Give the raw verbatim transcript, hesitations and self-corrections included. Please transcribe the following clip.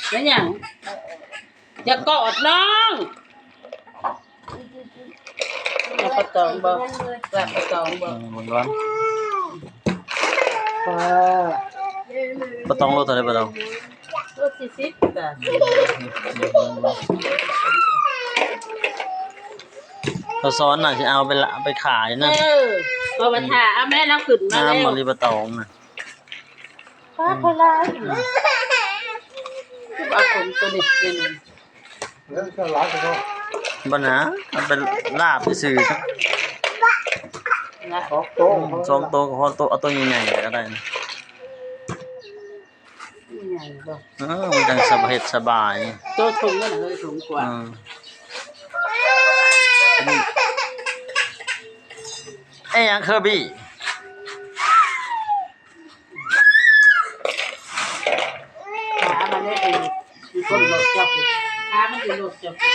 แล้วหยัง อย่ากอดน้อง เอาปลาตองบ่ ลาบปลาตองบ่ อืม มันร้อน ปลา ปลาตองโลเท่าไหร่ปลาตอง โลสี่สิบจ้ะ เราซ้อนน่ะสิเอาไปละ ไปขายนะ เออ พอมาถ่า เอาแม่เราขึ้นมาแล้ว น้ำมะลิปลาตองน่ะ ปลาโคราช อืม คือเอาผมตัวนี้เป็น แล้วก็หลายตัว บ่นะ มันเป็นลาบซื่อๆ นะ สองโต สองโตก็พอ โต เอาตัวใหญ่ๆก็ได้นะ ใหญ่บ่ เออ มันจังสบาย สบาย โตถุงนั่นน่ะ เฮ้ย ถุงกว่า อืม เอ้ย ยังเคอร์บี้ ขามันได้ดี มีคนหลบจับอยู่ ขามันอยู่หลบจับอยู่